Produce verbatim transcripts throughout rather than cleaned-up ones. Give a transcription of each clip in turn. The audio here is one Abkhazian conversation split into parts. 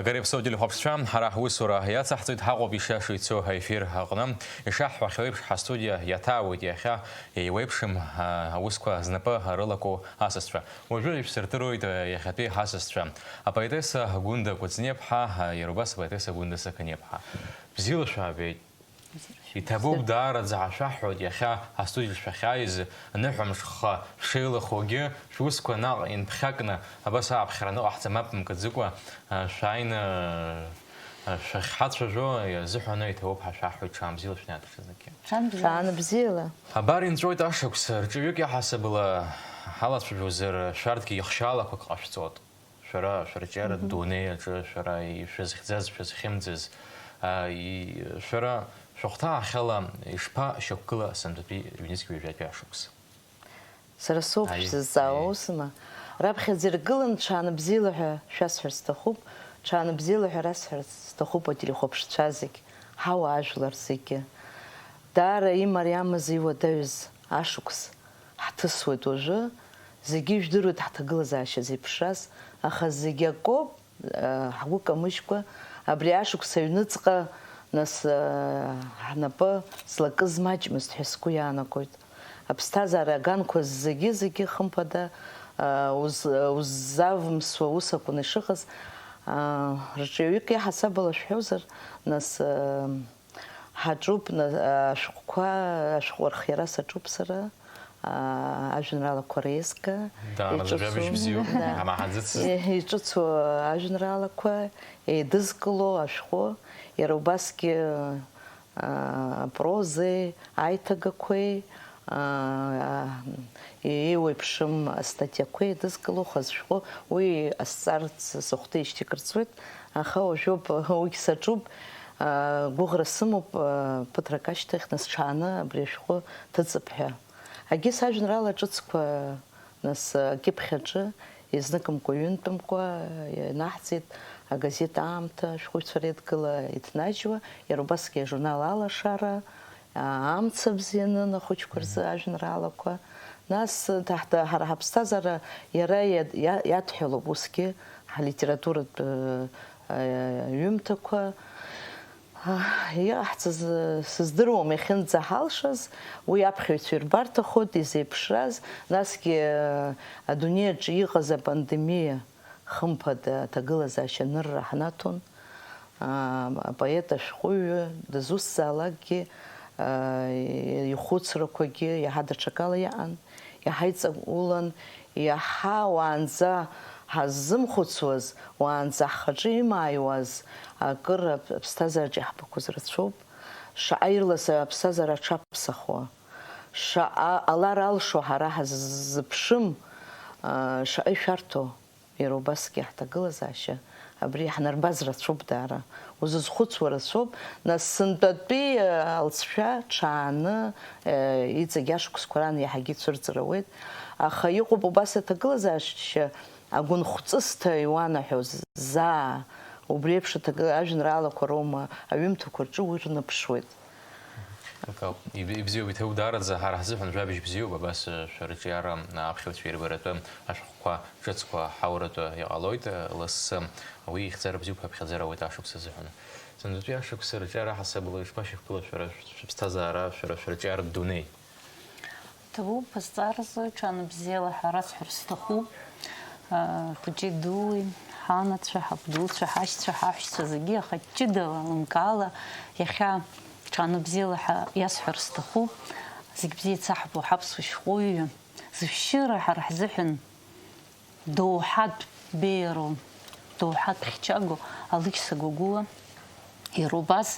Акыр иаԥсоу телехәаԥшцәа, ҳара ҳусура иацаҳҵоит, ҳаҟоуп ишиашоу ицо аефир аҟны. Ишаҳҳәахьоу еиԥш, ҳастудиа иаҭаауеит иахьа, еиуеиԥшым, аа, аусқәа знапы рылаку асасцәа. Уажәы ишәсырдыруеит, аа, иахьатәи ҳасасцәа. Апоетесса Гәында Кәыҵниаԥҳа, аа, иара убас апоетесса Гәында Сақаниаԥҳа. Бзиала шәаабеит. Иҭабуп, даараӡа ҳашәаҳҳәоит, иахьа астудиаҿ шәахьааиз, ныҳәамшха шәшеилахогьы, шәусқәа наҟ инԥхьакны, абас ааԥхьара аныҟаҳҵа мап мкӡыкәа, а, шәааины, а, шәахьҳацәажәо азыҳәан иҭабуп, ҳашәаҳҳәоит, ҽаанбзиала шәнаҭ ҽазнык. Ҽаанбзиала. Абар инҵәоит ашықәс, рҿаҩык иаҳасабала ҳалацәажәозар, шәарҭгьы ихшьаалақәак ҟашәҵоит. Шәара шәырҿиаратә Мгм. дунеи аҿы шәара ишәызхьӡаз, шәызхьымӡаз, а, и-, шәара шәахәҭаахьала ишԥашьақәгыла асанатәи ҩнызқь ҩажәатәи ашықәс? Сара соуп Аи, шәзызҵаауа, аи. Усыма? Раԥхьаӡа иргылан, ҽаанбзиала ҳәа шәасҳәар сҭахуп, ҽаанбзиала ҳәа расҳәар сҭахуп ателехәаԥшцәа зегь, ҳауаажәлар зегьы. Даара имариамыз, иуадаҩыз ашықәс ҳҭысуеит уажәы, зегьы ижәдыруеит ҳҭагылазаашьа зеиԥшраз, аха зегь акоуп, э, ҳгәы камыжькәа, абри ашықәс аҩныҵҟа, нас, э, ҳнапы злакыз маҷмызт ҳәа сгәы иаанагоит. Аԥсҭазаара аганқәа зегьы-зегьы, хымԥада, э, уз-, уззавымсуа ус акәын ишыҟаз, э, рҿиаҩык иаҳасабала шәҳәозар, нас, э, Ҳаҿуп, на-, ашәҟәқәа, ашәҟәы архиара саҿуп сара, аа, ажәеинраалақәа реизга. Даараӡа иҿыцу-, жәабжь бзиоуп, да. Амаҳаӡыцызт. Е-, иҿыцу ажәеинраалақәа, еидызкыло ашәҟәы, иара убасгьы, аа, апрозеи, аиҭагақәеи, аа, еиуеиԥшым астатиақәа еидызкыло хаз шәҟәы, уи ҟасҵарц сыхәҭеижьҭеи акыр ҵуеит, аха уажәоуп, уигь саҿуп, аа, гәыӷра сымоуп, аа, ԥыҭрак ашьҭахь нас ҽааны абри ашәҟәы ҭыҵып ҳәа. Агьыс ажәеинраала ҿыцқәа нас акьыԥхь аҿы изныкымкәа-ҩынтәымкәа ианаҳҵеит агазеҭ Аамҭа ашәҟәыҩҩцәа реидгыла иҭнажьуа, иара убасгьы ажурнал Алашара, Амца бзианын ахәыҷқәа рзы ажәеинраалақәа. Нас, даҳда-, ҳара ҳаԥсҭазаара иара иа-, иа-, иадҳәалоуп усгьы ҳлитературатә, э, э, ҩымҭақәа. Иҟаҳҵаз, э, сыздыруам, иахьынӡаҳалшаз, уи аԥхьаҩцәа ирбарҭахоит, изеиԥшраз, насгьы, э, адунеи аҿы иҟаз апандемиа. Хымԥада, аҭагылазаашьа анырра ҳнаҭон. Аа, апоет ашәҟәыҩҩы дызусҭзаалакгьы, аа, ихәыцрақәагьы иаҳа даҽакала иҟан, иаҳа иҵаулан, иаҳа уаанӡа ҳаззымхәыцуаз, уаанӡа ҳхаҿы имааиуаз акыр ап-, аԥсҭазаараҿы иаҳбақәаз рацәоуп. Шаҟа ирлас аԥсҭазаара аҽаԥсахуа, шаҟа ҟалар алшо ҳара ҳаззыԥшым, аа, шаҟа ишәарҭоу. Иара убасгьы ҳҭагылазаашьа абри иаҳнарбаз рацәоуп даара. Узызхәыцуа рацәоуп, нас сынтәатәи, э, алҵшәа ҽааны, э, иҵегь ашықәсқәа раан иаҳагьы ицәырҵыр ауеит. Аха иҟоуп убас аҭагылазаашьа агәынхәҵысҭа иуанаҳәоз заа, убри еиԥш аҭагы-, ажәеинраалақәа роума, аҩымҭақәа рҿы уи рныԥшуеит. Акы, иб-, ибзиоуп, иҭабуп даараӡа, ҳара ҳзыҳәан жәабжь бзиоуп, абас, э, шәырҿиара, э, аԥхьаҩцәа ирбаратәы ашәҟәқәа ҿыцқәа ҳауратәы иҟалоит, э, лассы. Уи ихьӡара бзиоуп ҳәа ԥхьаӡара ауеит ашықәс азыҳәан. Сынтәатәи ашықәс арҿиара ҳасабала ишԥашьақәгыло шәара шә-, шәыԥсҭазаара, шәара шәырҿиаратә дунеи? Ҭабуп, азҵааразы ҽаанбзиала ҳәа расҳәар сҭахуп. Хәыҷи дууи, ҳанацәа, ҳабдуцәа, ҳашьцәа, ҳаҳәшьцәа зегьы, аха ҷыдала, лымкаала иахьа ҽаанбзиала ҳәа иасҳәар сҭахуп. Зегь бзиа ицаҳбо ҳаԥсуа шәҟәыҩҩы, зышәшьыра ҳара ҳзыҳәан доуҳатә беиароу, доуҳатә хьчагоу Алықьса Гәагәуа, иара убас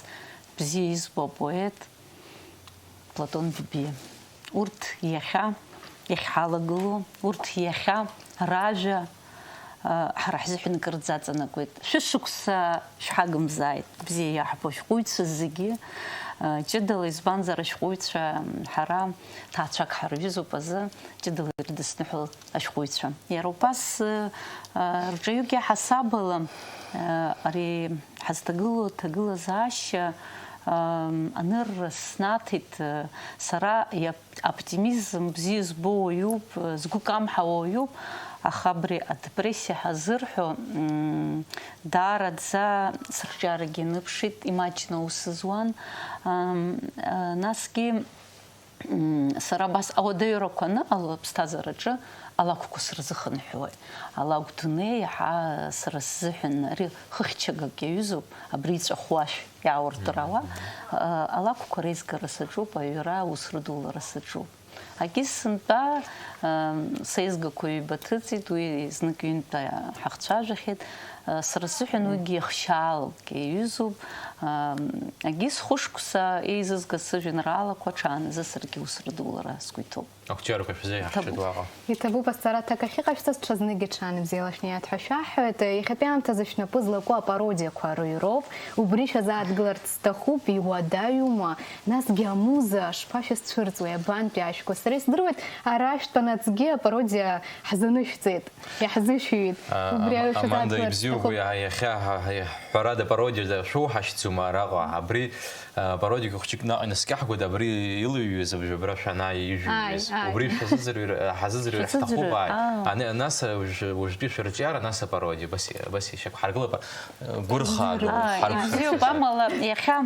бзиа избо апоет Платон Бебиа. Урҭ иахьа иахьҳалагылоу, урҭ иахьа ражәа, а, ҳара ҳзыҳәан акырӡа аҵанакуеит. Шәышықәса шәҳагымзааит, бзиа иаҳбо ашәҟәыҩҩцәа зегьы, а, ҷыдала, избанзар, ашәҟәыҩҩцәа ҳара ҭаацәак ҳарҩызоуп азы, ҷыдала ирыдысныҳәалоит ашәҟәыҩҩцәа. Иара убас, э, рҿаҩык иаҳасабала, э, ари ҳазҭагылоу аҭагылазаашьа, э, Ам, анырра снаҭеит, э, сара иап-, оптимизм бзиа збо уаҩуп, э, згәы камҳауа уаҩуп, аха абри адепрессиа ҳазырҳәо, м, даараӡа сырҿиарагьы аныԥшит, имаҷны аус зуан. Ам, э, насгьы, м, сара абас ауадаҩрақәа аныҟало аԥсҭазаараҿы алакәқәа сырзыхынҳәуеит. Алакә дунеи иаҳа сара сзыҳәан ари хыхьчагак иаҩызоуп, абри иҵәахуашәа иаауртыр ауа, а, алакәқәа реизгара саҿуп, аҩра аус рыдулара саҿуп. Агьыс сынтәа, а, сеизгақәа ҩба ҭыҵит, уи знык-ҩынтәа ҳахцәажәахьеит. А, сара сзыҳәан уигьы ихшьаалак иаҩызоуп. А, агьыс хәышықәса еизызгаз сыжәеинраалақәа ҽаанызы саргьы ус рыдулара сгәы иҭоуп. Ақәҿиарақәа шәзеиҳахьчеит уаҟа. Иҭабуп азҵаара аҭак ахьыҟашәҵаз, ҽазнык иҽанбзиала шәниаҭ ҳәа шәаҳҳәоит. Иахьатәи аамҭазы шәнапы злаку апародиақәа рыҩроуп. Убри шәазааҭгыларц сҭахуп, иуадаҩума? Насгьы амуза шԥашәызцәырҵуеи, абантәи ашәқәа? Сара исдыруеит, ара шәтәаны аӡәгьы апародиа ҳзанышәҵеит, иаҳзышәиит. А, Убри ам-, аҩы Аманда шәазааҭгыларц ибзиоуп, сҭахуп. Иа-, иахьа ҳа-, ҳа-, ҳәарада, апародиа шәоуҳашьҭӡом араҟа. Абри, а, апародиақәа хәыҷык наҟ инаскьаҳгоит, абри илыҩҩыз абжьабара шәанааи ижәҩыз. Ааи, ааи. Убри шәазыӡырҩыр-, ҳазыӡырҩыр ҳҭахуп, Шәазыӡырҩыр, ааи. аа. Ани-, нас уажә-, уажәтәи шәырҿиара, нас апародиа. Абас и-, абас ишьақәҳаргылап, а, гәырхаага, Ааи, ҳаргәхап. Ибзиоуп, амала иахьа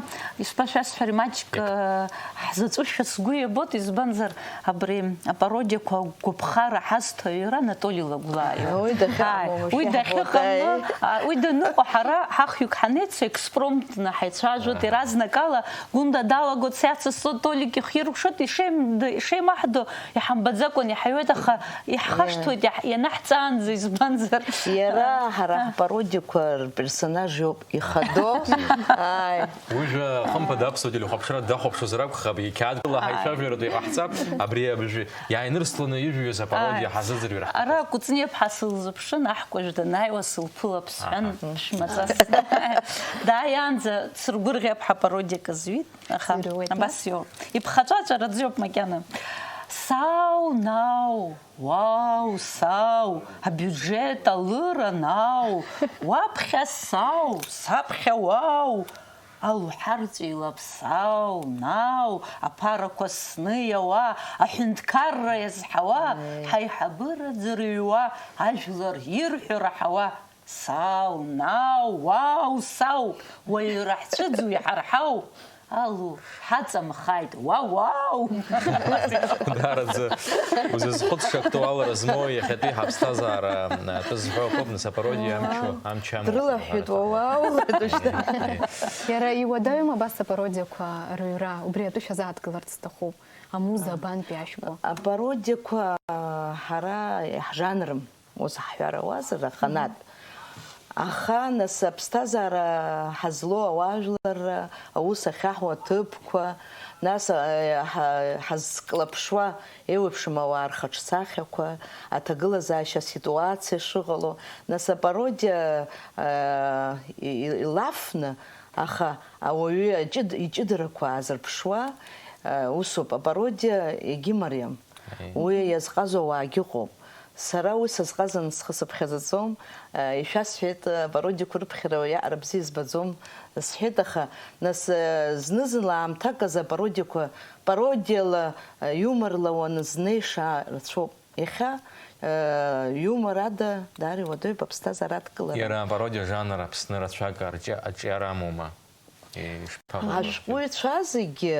ишԥашәасҳәари, маҷк, Иак. э, ҳзаҵәушәа сгәы иабоит, избанзар, абри апародиақәа гәаԥхара ҳазҭо аҩра Анатоли Лагәлаа иоуп. Уи дахьыҟам Ааи, уамашәа уи дахьыҟам, иҳәоит, ааи. а, уи даныҟоу ҳара ҳахҩык ҳанеицу, експромтны ҳаицәажәоит, Аҳа. иаразнакала Гәында далагоит, сиацысҵоит, Толик ихиркәшоит, ишеим-, ишеимаҳдо иҳамбаӡакәан иҳаҩуеит, аха иаҳхашҭуеит, Иа. иаҳ-, ианаҳҵаанӡа, избанзар. Иара ҳара ҳпародиақәа рперсонаж иоуп ихадоу. Ааи. Уи жәа, хымԥада, аԥсуа телехәаԥшра дахәаԥшуазар акәхап, иқьаадгыла Ааи. ҳаицәажәаратә иҟаҳҵап, абри абжьы иааинырсланы ижәҩыз апародиа Ааи. ҳазыӡырҩыр ҳҭахуп. Ара Кәыҵниаԥҳа сылзыԥшын, аҳкәажә данааиуа сылԥылап сҳәан, Аҳа. Ԥшәмаҵас. Дааиаанӡа дсыргәырӷьап ҳәа пародиак зҩит, аха Ирууеит, абас иоуп. Иԥхаҵәаҵәараӡа иоуп макьана. Сау, нау, уау, сау, абиуџьет алыра, нау, уаԥхьа сау, саԥхьа уау, алуҳарҵәи лаԥсау, нау, аԥарақәа сны иауа, аҳәынҭқарра иазҳауа, Аи. ҳаиҳабыра ӡырҩуа, ажәлар ирҳәо раҳауа, Сау, нау, уау, сау, уаҩра ҳцәыӡуи ҳарҳау, алу ҳаҵамхааит, уа, уау! Даараӡа узызхәыцша актуалра змоу иахьатәи ҳаԥсҭазаара атәы зҳәо акоуп, нас апародиа амчу, амчу амоуп. Дрылаҳәҳәеит, уа, уау, душьҭа. Иара иуадаҩым абас апародиақәа рыҩра, убри атәы шәазааҭгыларц сҭахуп, амуза абантәи ашәҟәы. Апародиақәа ҳара иаҳжанрым. Ус ҳҳәар ауазар, аханатә. Аха, нас, аԥсҭазаара ҳазлоу ауаажәларра, аус ахьаҳуа аҭыԥқәа, нас, а, ҳа-, ҳазклаԥшуа еиуеиԥшым ауаа рхаҿсахьақәа, аҭагылазаашьа аситуациа шыҟало, нас, апародиа, а, и-, и-, илафны, аха ауаҩы аҷыд-, иҷыдарақәа аазырԥшуа, а, усоуп, апародиа егьимариам. Аи. Уи иазҟазо ауаагьы ыҟоуп. Сара уи сазҟазаны схы сыԥхьаӡаӡом, э, ишәасҳәеит, э, апародиақәа рыԥхьара уаҩаҟара бзиа избаӡом, сҳәеит, аха, нас, э, зны-зынла аамҭак азы апародиақәа, пародиала, э, иуморла уанызнеиша рацәоуп. Иахьа, э, иумор ада даара иуадаҩуп аԥсҭазаара адкылара. Иара апародиа жанр Аԥсны рацәак арҿиа-, аҿиара амоума? Ишԥа-, Ашәҟәыҩҩцәа зегьы,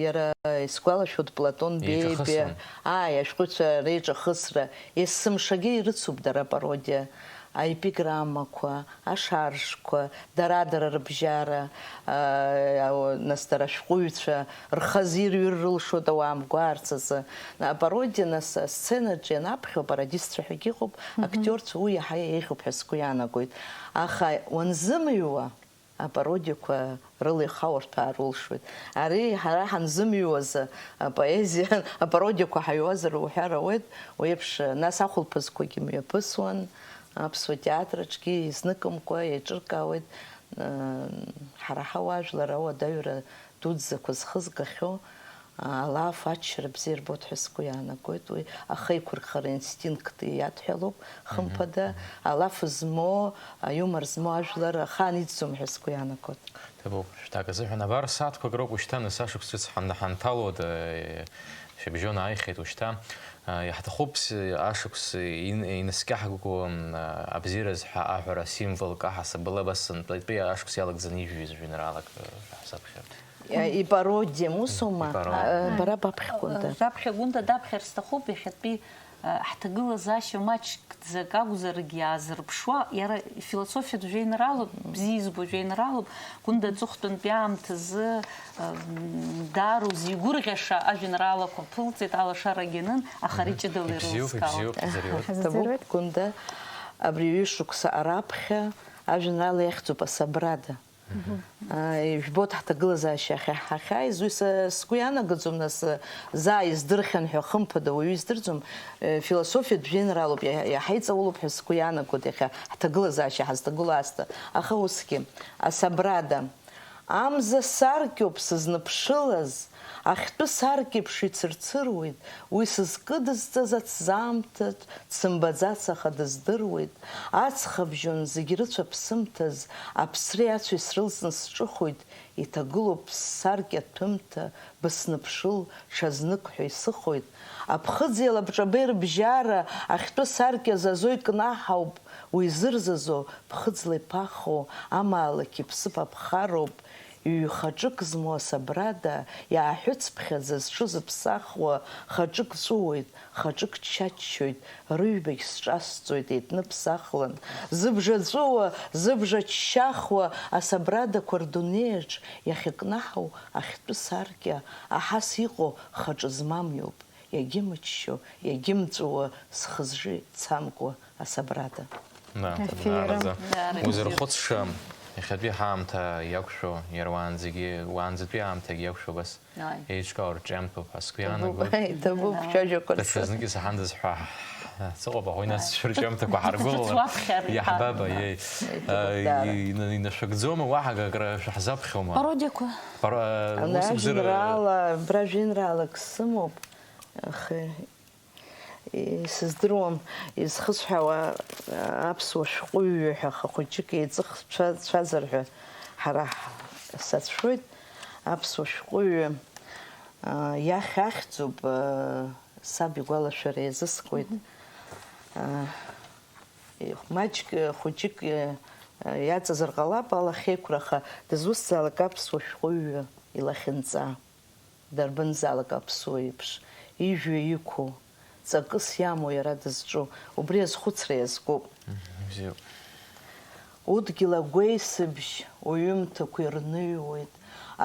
иара исгәалашәоит Платон Бебиа, еиҿахысуан. Ааи, ашәҟәыҩҩцәа реиҿахысра, есымшагьы ирыцуп дара апародиа, аепиграммақәа, ашаржқәа, дара-дара рыбжьара, аа, нас дара ашәҟәыҩҩцәа рхазы ирҩыр рылшоит ауаа мгәаарц азы. Апародиа, нас, асценаҿ ианаԥхьо апарадистцәа ҳәагьы ыҟоуп, Мгм. актиорцәа уи иаҳа еиӷьуп ҳәа сгәы иаанагоит. Аха уанзымыҩуа, апародиақәа рыла ихаурҭәаар улшоит. Ари ҳара ҳанзымҩуаз апоезиа апародиақәа ҳаҩуазар уҳәар ауеит, уи еиԥш, нас ахәылԥазқәагьы мҩаԥысуан, аԥсуа театраҿгьы изныкымкәа еиҿыркаауеит, ыы, ҳара ҳауаажәлар ауадаҩра дуӡӡақәа зхызгахьоу, Алаф аччара бзиа ирбоит ҳәа сгәы иаанагоит, уи ахеиқәырхара инстинкт иадҳәалоуп, хымԥада, алаф змоу, аиумор змоу ажәлар ахаан иӡӡом ҳәа сгәы иаанагоит. Ҭабуп, шәҭак азыҳәан. Абар, сааҭқәак роуп ушьҭа, нас ашықәс ҿыц ҳан-, ҳанҭалоит, э, шьыбжьон ааихьеит ушьҭа. Э, иаҳҭахуп с-, ашықәс ин-, инаскьаҳго, м, абзиараз ҳәа аҳәара символк аҳасабала абас сынтәатәи ашықәс иалагӡаны ижәҩыз жәеинраалак, э, шәаҳзаԥхьар. Э, ипародиа, усоума? Ипародиа. Э, бара баԥхьа, Гәында. Э, раԥхьа Гәында даԥхьар сҭахуп, иахьатәи, э, ҳҭагылазаашьа маҷк Ӡак акәзаргьы аазырԥшуа, иара философиатә жәеинраалоуп, бзиа избо жәеинраалоуп, Гәында аҵыхәтәантәи аамҭазы, м, Дару зигәырӷьаша ажәеинраалақәа ԥылҵеит, алашарагьы анын, аха ари ҷыдала ирылскаауан. Ибзиоуп, ибзиоуп, ӡырҩуеит. Ҳазӡырҩуеит. Ҭабуп, Гәында, абри ҩышықәса раԥхьа ажәеинраала иахьӡуп Асабрада. Ижәбоит ҳҭагылазаашьа ахьаҳахьааиз, уи са сгәы ианагаӡом, нас, заа издырхьан ҳәа, хымԥада, уаҩы издырӡом, философиатә жәеинраалоуп, иаҳа иҵаулоуп ҳәа сгәы иаанагоит иахьа ҳҭагылазаашьа ҳазҭагылоу аасҭа. Аха усгьы, асабрада, амза саркьоуп сызныԥшылаз, ахьтәы саркьеиԥш ицырцыруеит, уи сызкыдызҵаз аҭӡаамҭаҿ дсымбаӡац, аха дыздыруеит. Аҵхабжьон зегь рыцәаԥсымҭаз, аԥсреи ацәеи срылҵны сҿыхоит, иҭагылоуп ссаркьа ҭәымҭа, бысныԥшыл, ҽазнык ҳәа исыхоит. Аԥхыӡи алабҿабеи рыбжьара, ахьтәы саркьа зазо икнаҳауп, уи зырзазо, ԥхыӡла иԥахо, амаалықь иԥсыԥ аԥхароуп. Ҩ-хаҿык змоу асабрада, иааҳәыцԥхьаӡа зҽызыԥсахуа, хаҿык ҵәыуоит, хаҿык ччаччоит, рыҩбагь сҿасҵоит еитныԥсахлан. Зыбжа ҵәыуа, зыбжа ччахуа асабрадақәа рдунеиаҿ иахьыкнаҳау ахьтәы саркьа, аҳас иҟоу хаҿы змам иоуп, иагьымыччо, иагьымҵәуа, схы-сжьы цамкәа асабрада. Да, Аферым. Даараӡа. Даараӡа. Узырхәыцша, иахьатәи ҳаамҭа иақәшәо, иара уаанӡагьы, уаанӡатәи аамҭагьы иақәшәо абас Ааи. еиҿкаау рҿиамҭоуп ҳәа сгәы иаанагоит. Ҭабуп, ҭабуп, шәажәақәа рзы. Даҽазнык исаҳандаз ҳәа сыҟоуп, аха уи нас шәырҿиамҭақәа ҳаргәылалар. Ҿыц уаԥхьар, иаҳбап, иҳәа. Аиеи. Ҭабуп, даара. Э, ина-, инашәыгӡома, уаҳа акры шәаҳзаԥхьома? Пародиақәа. Пара-, Ана ус бзыра- ажәеинраала, абра жәеинраалак сымоуп, аха Исыздыруам, изхысҳәаауа аԥсуа шәҟәыҩҩы ҳәа хахәыҷык еиҵых цәа-, цәазар ҳәа ҳара ҳ-, сацәшәоит. Аԥсуа шәҟәыҩҩы, а, иахь ахьӡуп, а, саб игәалашәара еизыскуеит. Мгм. А, маҷк, хәыҷык, а, иаҵазар ҟалап алахьеиқәра, аха дызусҭзаалак аԥсуа шәҟәыҩҩы илахьынҵа. Дарбанзаалак аԥсуа еиԥш, ижәҩа иқәу, ҵакыс иамоу иара дызҿу, убри азхәыцра иазкуп. Мгм, ибзиоуп. Удгьыл агәеисыбжь уҩымҭақәа ирныҩуеит,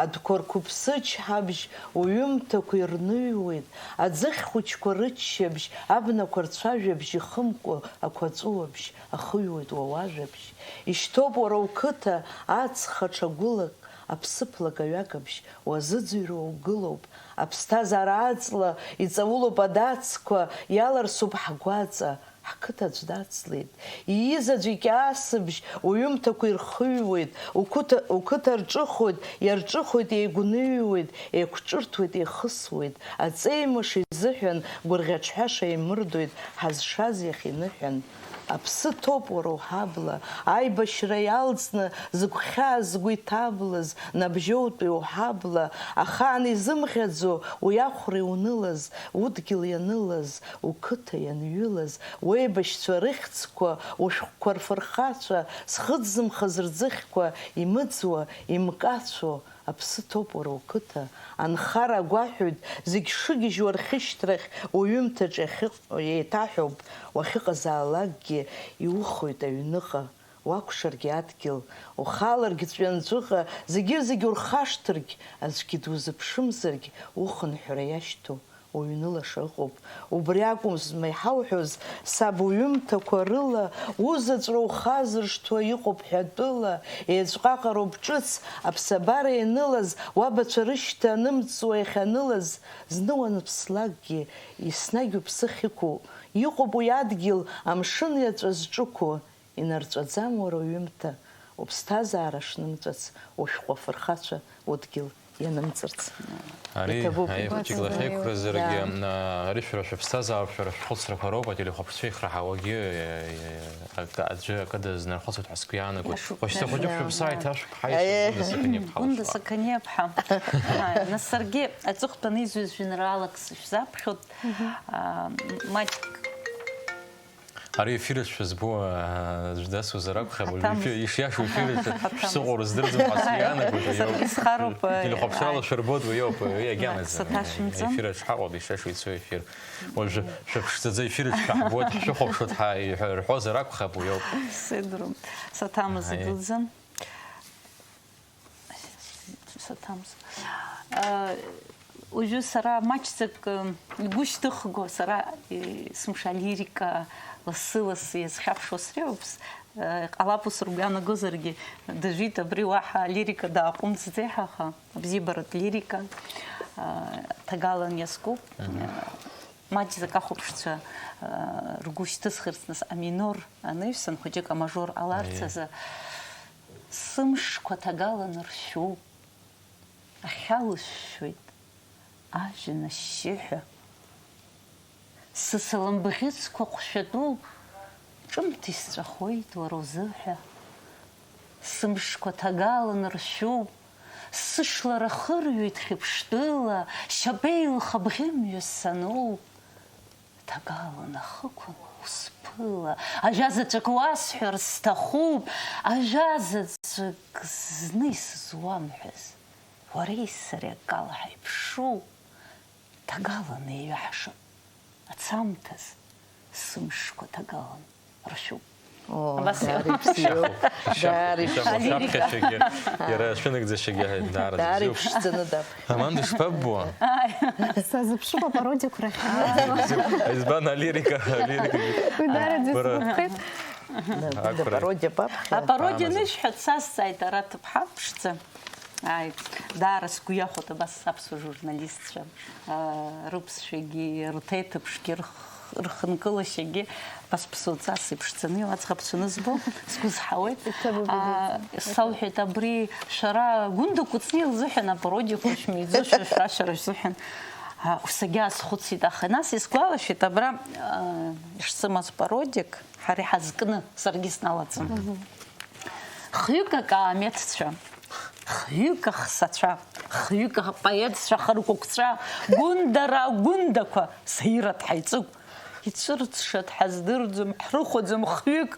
адәқәа рқәыԥсычҳабжь уҩымҭақәа ирныҩуеит, аӡыхь хәыҷқәа рыччабжь, абнақәа рцәажәабжь ихымкәа ақәаҵәуабжь ахыҩуеит уа уажәабжь. Ишьҭоуп уара уқыҭа аҵх аҽагәылак, аԥсыԥлак аҩагабжь уазыӡырҩуа угылоуп, аԥсҭазаара аҵла иҵаулоуп адацқәа, иаларсуп ҳгәаҵа, ҳқыҭа аӡә дацлеит. Ииз аӡә икьаасыбжь уҩымҭақәа ирхыҩуеит, уқыҭа, уқыҭа рҿыхоит, иарҿыхоит, еигәныҩуеит, еиқәҿырҭуеит, еихысуеит, аҵеимыш изыҳәан гәырӷьаҿҳәаша еимырдоит, ҳазшаз иахь иныҳәан. Аԥсы ҭоуп уара уҳабла, аибашьра иалҵны зыгәхьаа згәы иҭаблыз набжьоутәи уҳабла, ахаан изымӷьаӡо уи ахәра иунылаз, удгьыл ианылаз, уқыҭа ианҩылаз, уеибашьцәа рыхьӡқәа, ушәҟәқәа рфырхацәа, зхы дзымхаз рӡыхьқәа имыӡуа, имкацәо, Аԥсы ҭоуп уара уқыҭа, анхара агәаҳәоит, зегь шыгьежьуа рхьышьҭрахь уҩымҭаҿ иахьыҟ-, еиҭаҳәоуп, уахьыҟазаалакгьы иухоит аҩныҟа, уакәшаргьы адгьыл, ухаларгь ҵәҩанҵәыҟа, зегьы-зегь урхашҭыргь, аӡәгьы дузыԥшымзаргь, ухынҳәра иашьҭоу уҩны лаша ыҟоуп. Убри акәымзма иҳауҳәоз, саб, уҩымҭақәа рыла, узаҵәра ухазыршҭуа иҟоуп ҳәатәыла, еиҵәҟаҟароуп ҿыц, аԥсабара ианылаз, уабацәа рышьҭа анымҵуа иахьанылаз, зны уанԥслакгьы, еснагь уԥсы ахьықәу, иҟоуп уи адгьыл, амшын иаҵәа зҿықәу, инарҵәаӡам уара уҩымҭа, уԥсҭазаара шнымҵәац, ушәҟәы афырхацәа удгьыл ианымҵырц. Ари иҭабуп. Аихәыҷык лахьеиқәразыргьы, да, а, ари шәара шәыԥсҭазаароуп, шәара шәхәыцрақәа роуп, ателехәаԥшцәа ихраҳауагьы, е, е, акы, аӡәы акы дызнархәыцуеит ҳәа сгәы иаанагоит. Иашоуп. Уашьҭа хәыҷык шәыԥсааит, ашәҟәы ҳаиҭ, Гәында Сақаниа-ԥҳа. Гәында Сақаниа-ԥҳа. Ааи, нас саргьы аҵыхәтәаны изҩыз жәеинраалак сышәзаԥхьоит. Аа, маҷк Ари ефир аҿы шәызбо, аа, аӡә дасуазар акәхап, уажәы ишиашоу ефир аҿы шәсыҟоу рыздырӡом ҳәа сгәы иаанагоит, уи ауп. Саргьы схароуп, телехәаԥшрала шәырбоит, уи ауп, уи агьанаӡам. Саҭашәымҵан. Ефир аҿы ҳаҟоуп, ишиашоу ицо ефир. Уажәы шәыԥшӡаӡа ефир аҿы шәаҳбоит, ҳшәыхәаԥшуеит ҳәа иҳәа-, рҳәозар акәхап, уи ауп. Сеидроу, саҭамыз идуӡӡан. Саҭамыз. Уажәы сара маҷӡак, э, игәышьҭыхго, сара, э, сымша алирика лассы-лассы иазхьаԥшуа среиуоуп, с-, э, ҟалап ус ргәы иаанагозаргьы, дажәит абри уаҳа алирика дааҟәымҵӡеи ҳәа, аха абзиабаратә лирика, э, ҭагалан иазкуп. Мгм. Э, маҷӡак ахәаԥшцәа, э, ргәы шьҭысхырц нас аминор анаҩсан, хәыҷык амажор аларц азы, сымшқәа ҭагалан ршәуп. Ахьалышәшәоит ажәҩан ашьшьыҳәа. Сысалам бӷьыцқәа ҟәшәатәуп, ҿымҭ исҵәахуеит уара узыҳәа. Сымшқәа ҭагалан ршәуп, сышлара хырҩоит хьыԥштәыла, шьапеилыха бӷьымҩа сануп. Ҭагалан ахықәан усԥыла, ажәа заҵәык уасҳәар сҭахуп, ажәа заҵәык зны исызуамҳәаз, уареи сареи акала ҳаиԥшу, ҭагалан еиҩаҳшап ацамҭаз, сымшқәа ҭагалан ршәуп. О, абас иҟоуп. Дара ибзиоуп. Ишахәа, дара ишахәа, ишахәа, ишахәа, ишаԥхьашьагьы, иара ашәынагӡашьагьы ҳәа даараӡа дара бзиоуп. Иԥшӡаны даԥхьа. Аманда, ишԥаббо? Ааи. Сазыԥшуп апародиақәа рахь. Избан алирика, алирика? Уи даараӡа бара исгәаԥхеит. Акәра. Апародиа баԥхьа. Апародиа анышәҳәа дсазҵааит ара ҭыԥҳа ԥшӡа. Ааи, даара сгәы иахәоит абас аԥсуа журналистцәа, аа, рыԥсшәагьы, рҭеиҭыԥшгьы, рх-, рхынкылашьагьы, абас ԥсуаҵас иԥшӡаны иуа аӡӷабцәа анызбо, сгәы зҳауеит. Иҭабуп, аа, ибеит. Сауҳәеит, абри шәара Гәында Кәыҵниа лзыҳәан апародиақәа шәмиӡошәа, шәара шәара шәзыҳәан. Аа, сагьаазхәыцит, аха нас исгәалашәеит, абра, аа, ишсымаз пародиак, ҳара иҳазкны, саргьы сналаҵон. Мгм. Хҩык акаамеҭцәа, хҩык ахсацәа, хҩык апоетцәа хыркәыкәцәа, Гәында Раа Гәындақәа, Заира Ҭҳаиҵыгә. Ицәырҵшат ҳаздырӡом, ҳрыхәаӡом хҩык,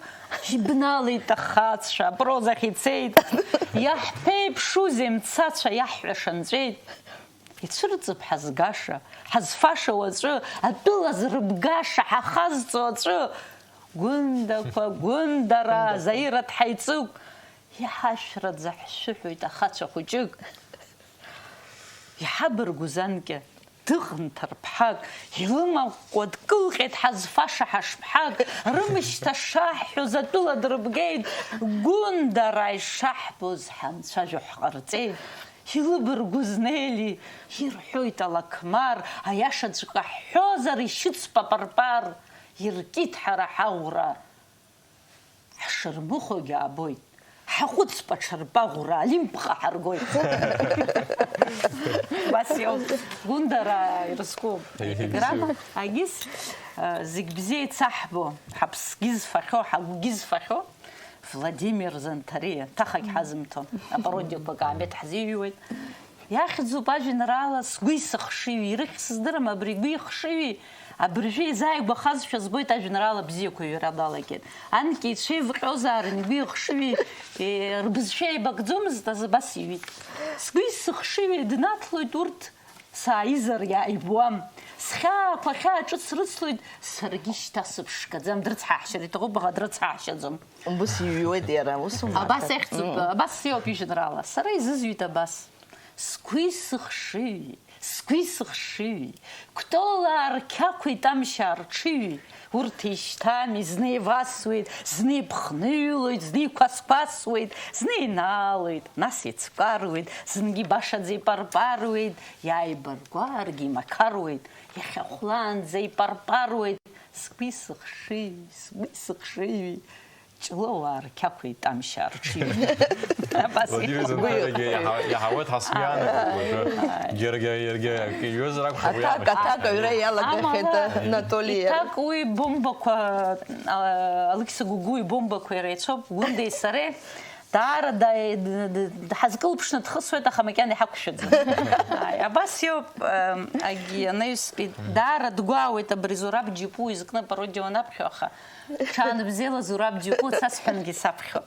ибналеит ахацәа, апрозахь ицеит. Иаҳԥеиԥшузеи мцацәа, иаҳҳәаша нҵәеит. Ицәырҵып ҳазгаша, ҳазфаша уаҵәы, атәыла зрыбгаша, ҳахазҵо аҵәы. Гәындақәа, Гәында Раа, Гәындақәа. Заира Ҭҳаиҵыгә, иҳашәраӡа ҳшәыҳәоит ахацәа хәыҷык. Иҳабаргәыз анкьа, дыҟан ҭарԥҳак, илымамкәа дкылҟьеит ҳазфаша ҳашԥҳак, рымшьҭа шаҳҳәоз атәыла дрыбгеит, Гәында Раа ишаҳбоз ҳамцәажәо ҳҟарҵеит. Илыбаргәыз Нели, ирҳәоит алақмар, аиашаҵәҟьа ҳҳәозар, ишьыцп апарпар, иркит ҳара ҳаӷәра. Ҳшырмыхәогь аабоит, ҳаҟәыҵп аҽырбаӷәра, Олимпҟа ҳаргоит. Убас иоуп, Гәында Раа ирызку. Егьи бзиоуп. Егьиграма, агьыс, э, зегь бзиа ицаҳбо, ҳаԥсгьы зфахьоу, ҳагәгьы зфахьоу, Владимир Занҭариа, ҭахагь ҳазымҭо, апародиақәа акаамеҭ ҳзиҩуеит. Иахьӡуп ажәеинраала Сгәи сыхшыҩи, ирыхь сыздырам абри гәи хшыҩи, абыржәы изааигәахазшәа збоит, ажәеинраала бзиақәа иҩра далагеит. Анкьа ицәеивҟьозаарын игәи ахшыҩи, е, рбызшәа еибакӡомызт, азы абас иҩит. Сгәи сыхшыҩи днаҭлоит урҭ, сааизар иааибуам. Схьаақәа хьаа ҿыц рыцлоит, саргьы шьҭа сыԥшқаӡам, дрыцҳаҳшьар иҭахуп, аха дрыцҳаҳшьаӡом. Убас иҩуеит иара, усума? Абас ахьӡуп, абас иоуп ижәеинраала. Сара изызҩит абас. Сгәи сыхшыҩи, сгәи сыхшыҩи, Кәтолаа рқьақәеи Тамшьаа рҽыҩи, урҭ еишьҭами, зны еивасуеит, зны иԥхныҩлоит, зны иқәасқәасуеит, зны инаалоит, нас еицкәаруеит, зынгьы башаӡа ипарпаруеит, иааибаргәааргьы имақаруеит, иахьа хәлаанӡа ипарпаруеит, сгәи сыхшыҩи, сгәи сыхшыҩи. Ҷлоу арқьақәеи Тамшьа арҽеиҩ. Абас Владимир иҟоуп. Зынҭарагьы иаҳа-, иаҳауеит ҳасгәы иаанагоит уажәы. Ааи. Џьаргьы иаргьы акы иҩызар акәхап уи Аҭак, аамышьҭахь. Аҭак аҩра иалагахьеит. Амала, Анатоли иара. Иҭак уи бомбақәа, а, Алықьса Гәыгәуи бомбақәа иреицәоуп, Гәындеи сареи. Даара да-, д-, д-, ҳазкылԥшны дхысуеит, аха макьана иҳақәшәаӡом. Ааи, абас иоуп, ам, агьи анаҩстәи даара дгәаауеит абри Зураб Џьапуа изкны апародиа уанаԥхьо, аха Ҽаанбзиала, Зураб Џьапуа, са сҳәангьы саԥхьо.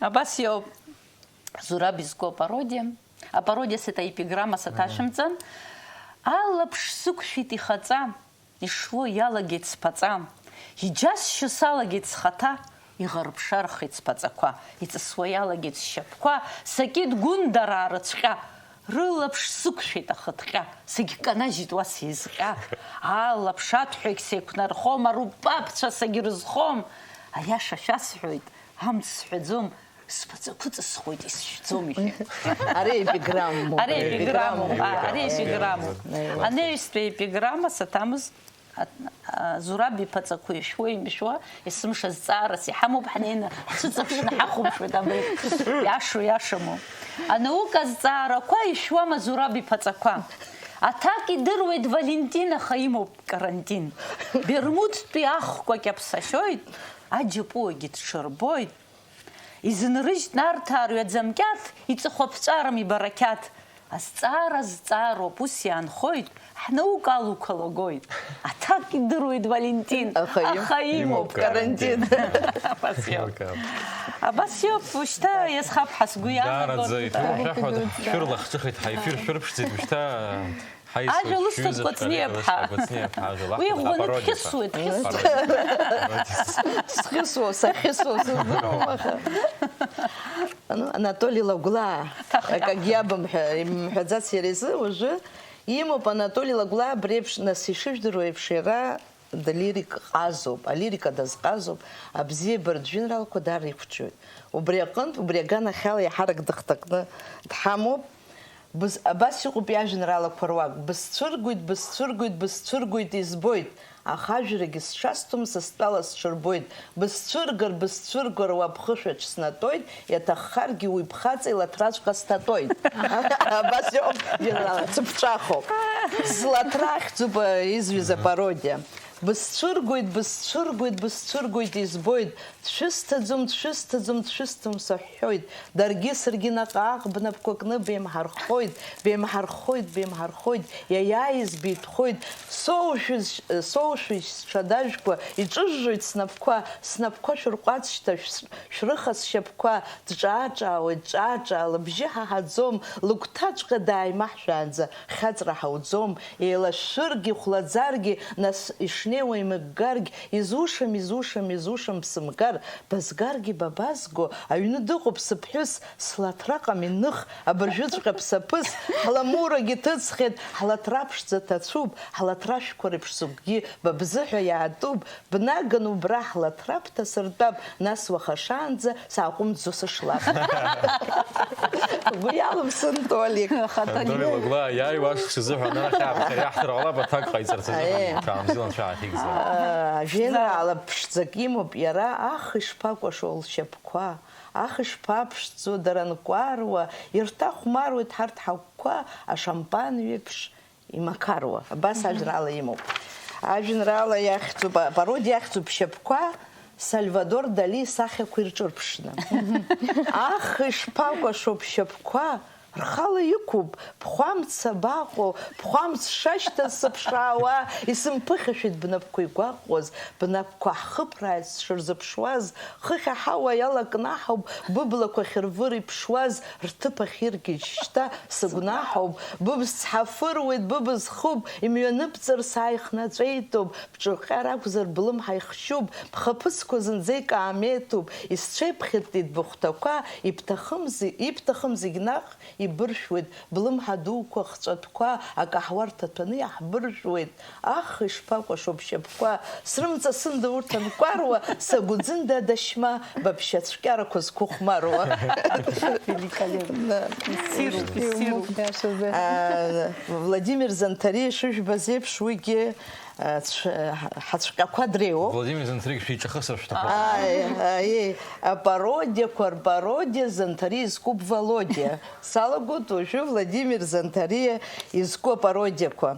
Абас иоуп Зураб изку апародиа. Апародиа сеиҭа епиграмма саҭашәымҵан. Алаԥш сықәшәеит ихаҵа, ишуо иалагеит сԥаҵа. Иџьасшьо салагеит схаҭа, иӷарԥшархеит сԥаҵақәа. Иҵысуа иалагеит сшьапқәа, сакит гәындараа рыцәҟьа. Рылаԥш сықәшәеит ахыҭҟьа, сагьканажьит уа сеизҟьа. Алаԥш аҭәҳәагь сеиқәнархом, арупапцәа сагьрызхом. Аиаша шәасҳәоит, амц сҳәаӡом, сԥаҵақәа ҵысхуеит, исшьӡом, ижәеит. Ари епиграммоуп. Ари епиграммоуп, а, ари епиграммоуп. Анаҩстәи епиграмма саҭамыз. А, а, Зураб иԥаҵақәа ишәуа-имшәуа, есымша зҵаарас иҳамоуп, ҳнеины ҳцәыҵыԥшны ҳахәаԥшуеит абри иашоу иашаму. Анаука азҵаарақәа ишәуама, Зураб иԥаҵақәа? Аҭак идыруеит Валентин, аха имоуп карантин. Бермудтәи ахқәа кьаԥсахьоит, аџьапуагьы дҽырбоит. Изынрыжьт Нарҭаа рҩаӡамкьаҭ, иҵыхәаԥҵәарам ибарақьаҭ. Азҵаара зҵаароуп, ус иаанхоит, ҳнаука алуқәа лагоит. Аҭак идыруеит Валентин, аха им-, аха имоуп имоуп карантин. Карантин. Абас иоуп. Имоуп карантин. Абас иоуп, ушьҭа иазхап ҳәа сгәы иаанагоит. Даараӡа иҭоушәа ҳәа, шәырлахҿыхит, ҳаифир шәырԥшӡеит, ушьҭа Ҳаи, Ажәа сшьыжьыз лысҭап Кәаҵниаԥҳа. Кәаҵниаԥҳа ажәа лахәуп. Уи ӷәӷәаны апародиа дхьысуеит, ҳәа. Хьысуеит. Апародиа. Схьысуа, сахьысуа, сыздыруам, аха. Ну, Анатоли Лагәлаа, ҭахра. Акагьы иабымҳәа-, имҳәаӡац иара изы, уажәы имоуп Анатоли Лагәлаа абри еиԥш, нас, ишыжәдыруа еиԥш, иара далирик ҟазоуп, алирика дазҟазоуп, абзиабаратә жәеинраалақәа даара иқәҿиоит. Убри аҟынтә, убри аганахьала иаҳарак дыхҭакны дҳамоуп. Быз-, абас иҟоуп иажәеинраалақәа руак, бысцәыргоит, бысцәыргоит, бысцәыргоит, избоит, аха ажәрагьы сҽасҭом, са стәала сҽырбоит, бысцәыргар, бысцәыргар, уа бхышәаҿ снатәоит, иаҭаххаргьы уи бхаҵа илаҭраҵәҟьа сҭатәоит. Абас иҟоуп, иара цыԥҵәахоуп. Злаҭра ахьӡуп, а, изҩыз апародиа. Бысцәыргоит, бысцәыргоит, бысцәыргоит, избоит, дшәысҭаӡом, дшәысҭаӡом, дшәысҭом сыҳәҳәоит. Даргьы саргьы наҟ-ааҟ бнапқәа кны беимҳархоит, беимҳархоит, беимҳархоит, иаиааиз битәхоит. Соушәыжь, соушәыжь сҽадажәқәа, иҿыжәжәоит снапқәа, снапқәа шәырҟәаҵ шьҭа, шәс-, шәрыха сшьапқәа. Дҿаа-ҿаауеит, ҿаа-ҿаа, лыбжьы ҳаҳаӡом, лыгәҭаҵәҟьа дааимаҳәшәаанӡа хьаҵра ҳауӡом. Еилашәыргьы, хәлаӡаргьы, нас ишнеиуа имыггаргь, изушам, изушам, изушам бсымгар, базгаргьы ба базго, аҩны дыҟоуп сыԥҳәыс, слаҭраҟами ных, абыржәыҵәҟьа бсаԥыс, ҳламурагьы ҭыҵхьеит, ҳлаҭра ԥшӡа ҭацәуп, ҳлаҭра шәқәа реиԥш сыгәгьы ба бзыҳәа иаатәуп, бнаган убра ҳлаҭра бҭасыртәап, нас уаха шаанӡа сааҟәымҵӡо сышлап. Гәы иалымсын Толик. Аха Толик. Анатоли Лагәлаа иааиуа ашықәс азыҳәан арахь аамҭа иаҳҭар ҟалап, аҭак ҟаиҵарц азыҳәан. Аиеи. Ҽаанбзиала анцәа ааҭигӡа. Аа, жәеинраала ԥшӡак имоуп иара, ах ишԥакәашо лшьапқәа, ах ишԥаԥшӡо дара нкәаруа, ирҭахәмаруеит ҳарҭ ҳагәқәа, ашампан ҩеиԥш имақаруа, абас ажәеинраала имоуп. Ажәеинраала иахьӡуп, апародиа иахьӡуп Шьапқәа, Сальвадор Дали исахьақәа ирҿырԥшны. Ах, ишԥакәашо бшьапқәа, рхала иқәуп, бхәамц абаҟоу, бхәамц шашьҭаз сыԥшаауа, исымԥыхьашәеит бнапқәа игәаҟуаз, бнапқәа ҳхыԥрааит сшырзыԥшуаз, хыхь аҳауа иалакнаҳауп, быблақәа хьырвыр иԥшуаз, рҭыԥ ахьиргьежь шьҭа сыгәнаҳауп, быбз цҳафыруеит, быбз хуп, имҩаныбҵар сааихнаҵәеитоуп, бҿырҟьар акәзар, блымҳа ихшьуп, бхаԥыцқәа зынӡа икаамеҭуп, исцәеиԥхьыттеит быхәҭақәа, ибҭахым зи-, ибҭахым зегь наҟ ибыршәуеит, блымҳа дуқәа хҵәатәқәа акаҳуа рҭаҭәаны иаҳбыржәуеит. Ах, ишԥакәашо бшьапқәа, срымҵасында урҭ анкәаруа, сагәӡында адашьма, баԥшьацәкьарақәа зқәыхәмаруа. Великолепно. Да. Ссирт, ссирт. А, Владимир Занҭариа ишыжәбаз еиԥш, уигьы Ацә-, ҳацәҟьақәа дреиуоуп. Владимир Занҭарик шәиҿахысыр шәҭахуп. Аи, аиеи, апародиақәа рпародиа Занҭариа изкуп Володиа. Салагоит уажәы Владимир Занҭариа изку апародиақәа.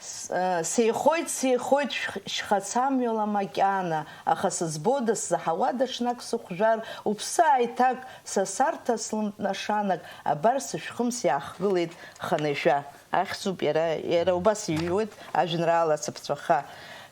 С-, э, сеихоит, сеихоит шәх-, шьхацамҩала макьана, аха сызбода, сзаҳауада ҽнак сыхәжәар, уԥсы ааиҭак, са сарҭа слымтнашанак, абар сышәхымс иаахгылеит хынҩажәа. Ахьӡуп иара, иара убас иҩуеит ажәеинраала ацыԥҵәаха.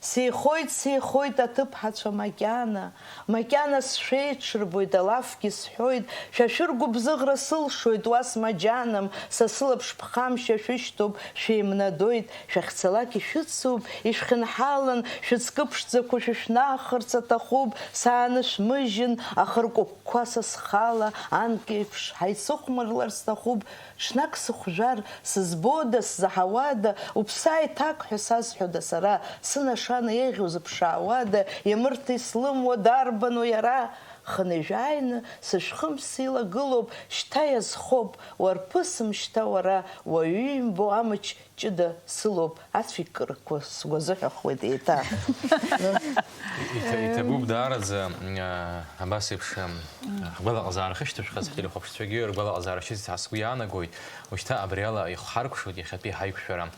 Сеихоит, сеихоит аҭыԥҳацәа макьана, макьана сшәеиҽырбоит, алафгьы сҳәоит, шәа шәыргәыбзыӷра сылшоит, уа смаџьаным, са сылаԥш ԥхамшьа шәышьҭоуп, шәеимнадоит, шәахьцалак ишәыцуп, ишәхьынҳалан, шәыҵкы ԥшӡақәа шәышәнахырц аҭахуп, саанышәмыжьын, ахыркәыкәқәа са схала, анкьеиԥш, ҳаицыхәмарлар сҭахуп, ҽнак сыхәжәар, сызбода, сзаҳауада, уԥсы ааиҭак ҳәа сазҳәода сара, сынашана еиӷьу зыԥшаауада, имырҭа ислымуа дарбану иара? Хынҩажәа ааины сышәхымс силагылоуп, шьҭа иазхоуп, уарԥысым шьҭа уара, уаҩы имбо амыч ҷыда сылоуп, ацәикырқәа сгәазыҳәахуеит еиҭа. Иҭа-, иҭабуп даараӡа, а, абас еиԥш, ам, ҳгәалаҟазаара ахьышьҭышәхаз, ҳтелехәаԥшцәагьы ргәалаҟазаара шьҭыҵ ҳәа сгәы иаанагоит. Ушьҭа абриала ихҳаркәшоит иахьатәи ҳаиқәшәара.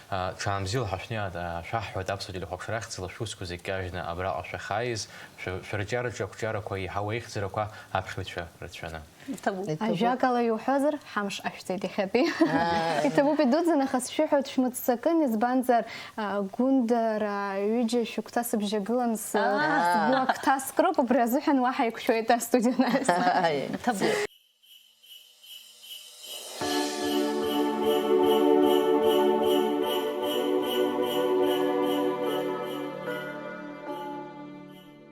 А, ҽаанбзиала ҳашәнеиааит, а, шәаҳҳәоит аԥсуа телехәаԥшра ахьӡала шәусқәа зегь кажьны абраҟа шәахьааиз, шәа-, шәырҿиаратә ҿахәҿарақәа еиҳа уеихьӡарақәа аԥхьаҩцәа рацәаны. Иҭабуп. Иҭабуп. Ажәакала иуҳәозар, ҳамш ашәҵеит иахьатәи. Аа. Иҭабуп, идуӡӡан, аха сшәыҳәоит, шәмыццакын, избанзар, а, Гәында ара ҩыџьа шәыгәҭа сыбжьагылан, с-, Аа. сгәы агәҭа скроуп, убри азыҳәан уа ҳаиқәшәоит астудиа анаҩс. Ааи. Иҭабуп.